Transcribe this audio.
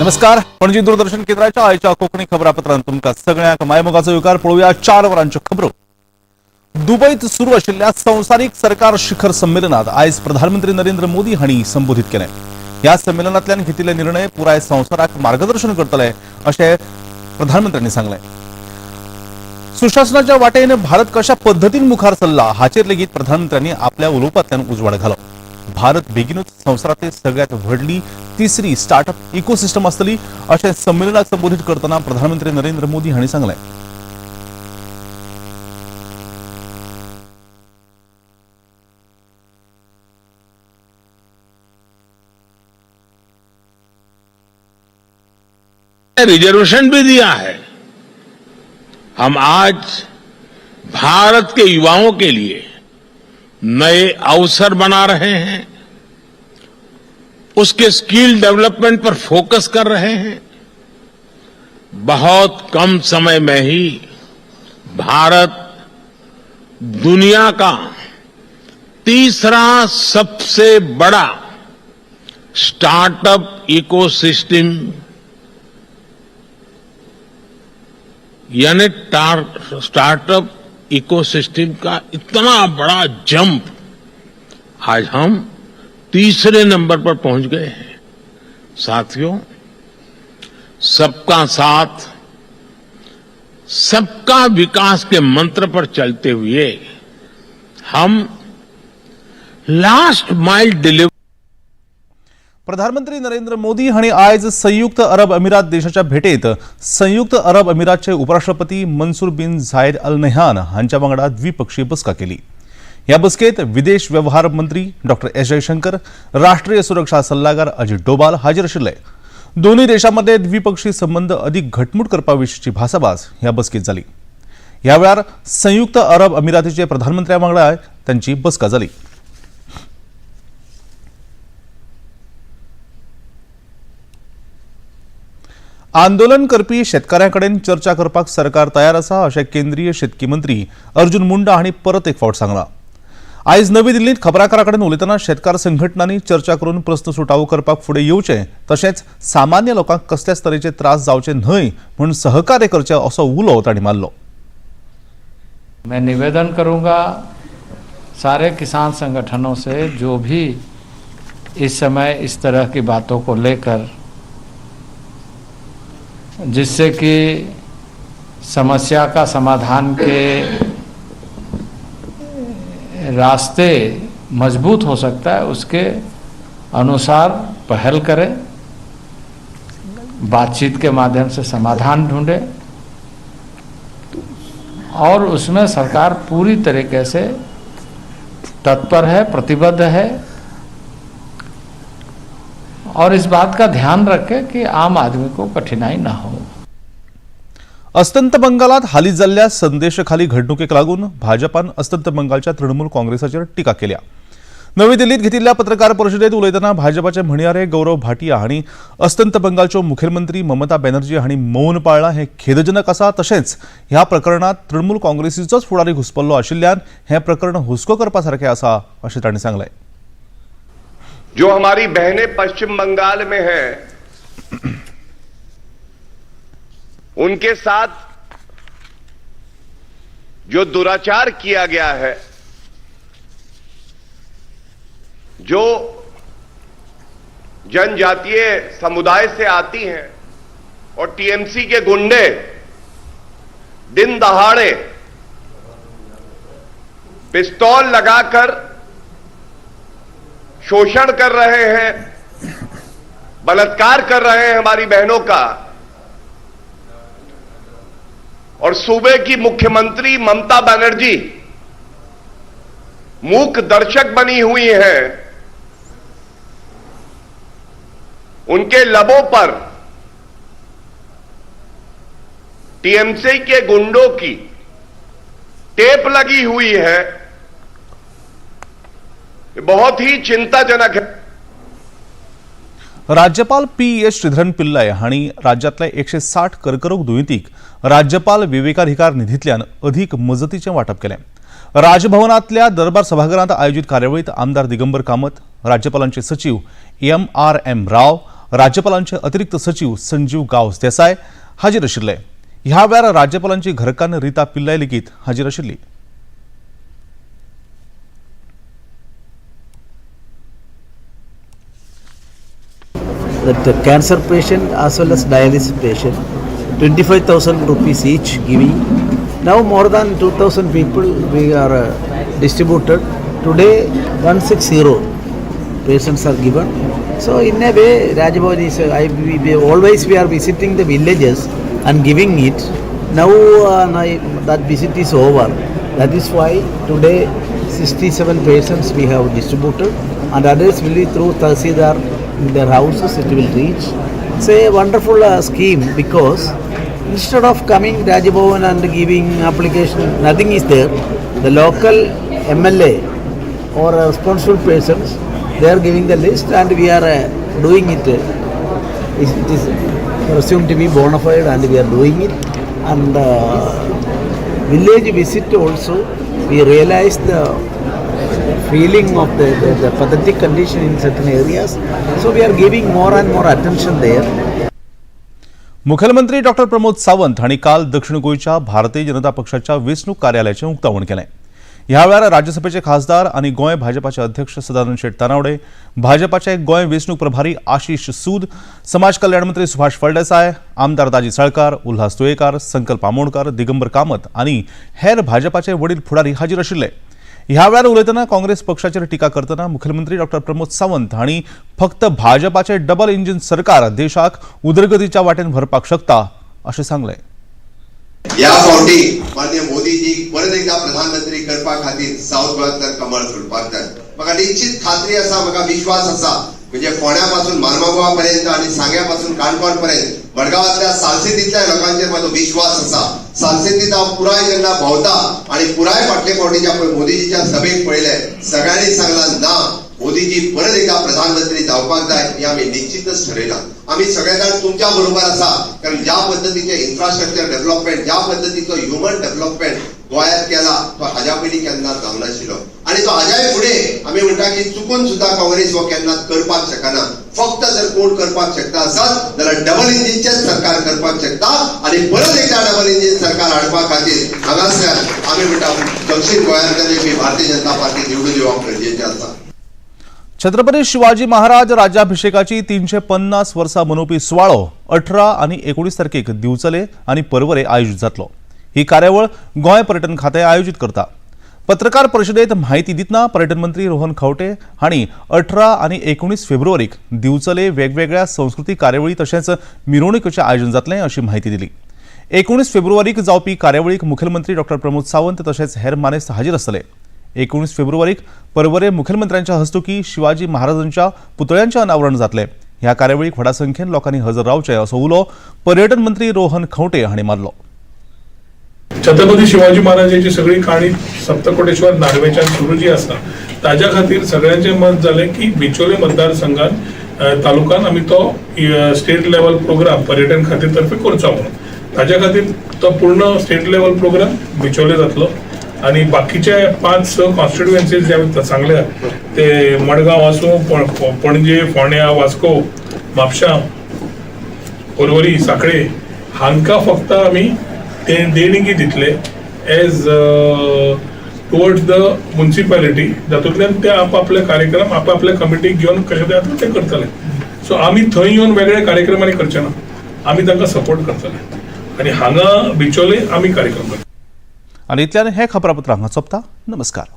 नमस्कार. पणजी दूरदर्शन केंद्राच्या आयच्या कोंकणी खबरापत्रांत तुमकां सगळ्यांक मायमोगाचो येवकार. पळोवया 4 वरांच्यो खबरो. दुबईत सुरू आशिल्ल्या संवसारीक सरकार शिखर संमेलनात आयज प्रधानमंत्री नरेंद्र मोदी हांणी संबोधीत केलें. ह्या संमेलनांतल्यान घेतिल्ले निर्णय पुराय संवसाराक मार्गदर्शन करतले अशें प्रधानमंत्र्यांनी सांगलें. सुशासनाच्या वाटेन भारत कशा पद्दतीन मुखार सरला हाचेर लेगीत प्रधानमंत्र्यांनी आपल्या उलोवपांतल्यान उजवाड घालो. भारत बेगिनूच संवसारांतली सगळ्यात व्हडली तिसरी स्टार्टअप इकोसिस्टम आसतली अशें संमेलनाक संबोधीत करतना प्रधानमंत्री नरेंद्र मोदी हांणी सांगलें. रिजर्वेशन भी दिया है. हम आज भारत के युवाओं के लिए नए अवसर बना रहे हैं, उसके स्किल डेवलपमेंट पर फोकस कर रहे हैं. बहुत कम समय में ही भारत दुनिया का तीसरा सबसे बड़ा स्टार्टअप इकोसिस्टम, यानी स्टार्टअप इकोसिस्टम का इतना बड़ा जंप, आज हम तीसरे नंबर पर पहुंच गए हैं. साथियों, सबका साथ, सबका विकास के मंत्र पर चलते हुए हम लास्ट माइल डिलीवरी प्रधानमंत्री नरेंद्र मोदी हांणी आयज संयुक्त अरब अमिरात देशाच्या भेटेत संयुक्त अरब अमिरातचे उपराष्ट्रपती मन्सूर बिन झायद अल नह्यान हांच्या वांगडा द्विपक्षीय बसका केली. ह्या बसकेत विदेश व्यवहार मंत्री डॉ एस जयशंकर, राष्ट्रीय सुरक्षा सल्लागार अजित डोभाल हाजीर आशिल्ले. दोनूय देशां मदले द्विपक्षीय संबंद अदीक घटमूट करपा विशींची भासाभास ह्या बसकेत जाली. ह्या वेळार संयुक्त अरब अमिरातीचे प्रधानमंत्र्या वांगडा तांची बसका जाली. आंदोलन करपी शेतकाऱ्यां कडेन चर्चा करपाक सरकार तयार आसा अशें केंद्रीय शेतकी मंत्री अर्जुन मुंडा हांणी परत एक फावट सांगलां. आयज नवी दिल्लींत खबराकारां कडेन उलयतना शेतकार संघटनांनी चर्चा करून प्रस्न सुटावो करपाक फुडें येवचें, तशेंच सामान्य लोकांक कसल्याच तरेचे त्रास जावचे न्हय म्हूण सहकार्य करचें असो उलो तांणी मारलो. मैं निवेदन करूंगा सारे किसान संगठनों से, जो भी इस समय इस तरह की बातों को लेकर, जिससे कि समस्या का समाधान के रास्ते मजबूत हो सकता है, उसके अनुसार पहल करें, बातचीत के माध्यम से समाधान ढूंढे और उसमें सरकार पूरी तरीके से तत्पर है, प्रतिबद्ध है और इस बात का ध्यान रखे कि आम आदमी को कठिनाई ना हो. अस्तंत बंगालात हालीं जाल्ल्या संदेशखाली घडणुकेक लागून भाजपान अस्तंत बंगालच्या तृणमूल काँग्रेसाचेर टिका केल्या. नवी दिल्लीत घेतिल्ल्या पत्रकार परिशदेत उलयतना भाजपाचे म्हणयारे गौरव भाटिया हांणी अस्तंत बंगालच्यो मुखेलमंत्री ममता बॅनर्जी हांणी मौन पाळ्ळां हें खेदजनक आसा, तशेंच ह्या प्रकरणात तृणमूल काँग्रेसीचोच फुडारी घुसपल्लो आशिल्ल्यान हें प्रकरण हुस्को करपा सारकें आसा अशें तांणी सांगलें. जो हमारी बहनें पश्चिम बंगाल में हैं, उनके साथ जो दुराचार किया गया है, जो जनजातीय समुदाय से आती हैं और टीएमसी के गुंडे दिन दहाड़े पिस्तौल लगाकर शोषण कर रहे हैं, बलात्कार कर रहे हैं हमारी बहनों का और सूबे की मुख्यमंत्री ममता बनर्जी मूक दर्शक बनी हुई हैं, उनके लबों पर टीएमसी के गुंडों की टेप लगी हुई है, ये बहुत ही चिंताजनक है. राज्यपाल पी एस श्रीधरन पिल्लय हांणी राज्यांतल्या 160 कर्करोग दुयेंतीक राज्यपाल विवेकाधिकार निधींतल्यान अधीक मजतीचें वांटप केलें. राजभवनांतल्या दरबार सभाघरांत आयोजीत कार्यावळींत आमदार दिगंबर कामत, राज्यपालांचे सचीव एम आर एम राव राज्यपालांचे अतिरिक्त सचिव संजीव गावस देसाय हाजीर आशिल्ले. ह्या वेळार राज्यपालांची घरकान्न रिता पिल्लय लेगीत हाजीर आशिल्ली. That the cancer patient as well as dialysis patient, 25,000 rupees each giving. Now more than 2,000 people we are distributed. Today 160 patients are given. So in a way Raj Bhavan is, always we are visiting the villages and giving it. Now that visit is over. That is why today 67 patients we have distributed, and others will be through Tahsildar in their houses it will reach. It's a wonderful scheme, because instead of coming Raj Bhavan and giving application, nothing is there. The local MLA or responsible persons, they are giving the list and we are doing it. It is presumed to be bona fide and we are doing it. And village visit also, we realize the feeling of the pathetic condition in certain areas. So we are giving more and more attention there. मुखेलमंत्री doctor Pramod Sawant हांणी काल दक्षिण गोंयच्या भारतीय जनता पक्षाच्या वेंचणूक कार्यालयाचें उक्तावण केलें. ह्या वेळार राज्यसभेचे खासदार आनी गोंय भाजपाचे अध्यक्ष सदानंद शेट तानावडे, भाजपाचे गोंय वेंचणूक प्रभारी आशिश सूद, समाज कल्याण मंत्री सुभाष फळदेसाय, आमदार दाजी साळकार, उल्हास तुयेकार, संकल्प आमोणकर, दिगंबर कामत आनी हेर भाजपाचे वडील फुडारी हाजीर आशिल्ले. ह्या वेळार उलयतना काँग्रेस पक्षाचेर टिका करतना मुखेलमंत्री डॉक्टर प्रमोद सावंत हांणी फक्त भाजपाचे डबल इंजिन सरकार देशाक उदरगतीच्या वाटेन व्हरपाक शकता अशें सांगलें. ह्या फावटी माननीय मोदीजी परत एकदा प्रधानमंत्री करपा खातीर साऊथ गोंयांतल्यान कमळ फुलपाक जाय. म्हाका निश्चित खात्री आसा, म्हाका विश्वास आसा, म्हणजे फोंड्या पासून मार्मागोवा पर्यंत आनी सांग्या पासून काणकोण पर्यंत मडगांवांतल्या सालसेतींतल्या लोकांचेर म्हाजो विश्वास आसा. सालसेतींत हांव पुराय जेन्ना भोंवता आनी पुराय फाटले फावटीच्या पळय मोदीजीच्या सभेक पळयलें, सगळ्यांनी सांगलां ना मोदीजी परत एकदा प्रधानमंत्री जावपाक जाय, हें आमी निश्चितच ठरयलां. आमी सगळे जाण तुमच्या बरोबर आसा, कारण ज्या पद्दतीचें इन्फ्रास्ट्रक्चर डेव्हलपमेंट, ज्या पद्दतीचो ह्युमन डेव्हलपमेंट गोंयांत केला तो हाज्या पयलीं केन्नाच जावं नाशिल्लो आनी तो हाज्याय फुडें आमी म्हणटा की चुकून सुद्दां काँग्रेस हो केन्नाच करपाक शकना. फक्त जर कोण करपाक शकता आसत जाल्यार डबल इंजिनचेच सरकार करपाक शकता आनी परत एकदा डबल इंजिन सरकार हाडपा खातीर हांगासर आमी म्हणटा दक्षीण गोंयांतल्यान भारतीय जनता पार्टी निवडून येवप गरजेचें आसा. छत्रपती शिवाजी महाराज राज्याभिषेकाची 350 वर्सां मनोवपी सुवाळो 18 आनी 19 तारखेक दिवचले आनी परवरे आयोजीत जातलो. ही कार्यावळ गोंय पर्यटन खातें आयोजीत करता. पत्रकार परिशदेत म्हायती दितना पर्यटन मंत्री रोहन खंवटे हांणी 18 आनी 19 फेब्रुवारीक दिवचले वेगवेगळ्या संस्कृतीक कार्यावळी तशेंच मिरवणुकीचें आयोजन जातलें अशी म्हायती दिली. 19 फेब्रुवारीक जावपी कार्यावळीक मुखेलमंत्री डॉक्टर प्रमोद सावंत तशेंच हेर मानेस्त हाजीर आसतले. 19 फेब्रुवारीक परवरे मुखेलमंत्र्यांच्या हस्तुकी शिवाजी महाराजांच्या पुतळ्यांचें अनावरण जातलें. ह्या कार्यावळीक व्हडा संख्येन लोकांनी हजर रावचें असो उलो पर्यटन मंत्री रोहन खंवटे हांणी मारलो. छत्रपती शिवाजी महाराजाची सगळी काणी सप्तकोटेश्वर नार्वेच्यान सुरू जी आसा ताज्या खातीर सगळ्यांचें मत जालें की बिचोले मतदारसंघात तालुकान आमी तो स्टेट लेवल प्रोग्राम पर्यटन खातीर तर्फे करचो म्हणून. ताज्या खातीर तो पूर्ण स्टेट लेवल प्रोग्राम बिचोले जातलो आनी बाकीचे 5-6 कॉन्स्टिट्युएन्सीज जे आमी सांगल्या ते मडगांव आसूं, पणजे, फोंड्या, वास्को, म्हापशा, पर्वरी, साखळे हांकां फक्त आमी ते देणगी दितले एज टुवर्ड्स the municipality, जातूंतल्यान ते आपआपले कार्यक्रम आपआपले कमिटीक घेवन कशें ते जाता ते करतले. सो आमी थंय येवन वेगळे कार्यक्रम आनी करचे ना, आमी तांकां सपोर्ट करतले आनी हांगा बिचोले आमी कार्यक्रम करतले. आनी इतल्यान हें खबरापत्र हांगा सोंपता. नमस्कार.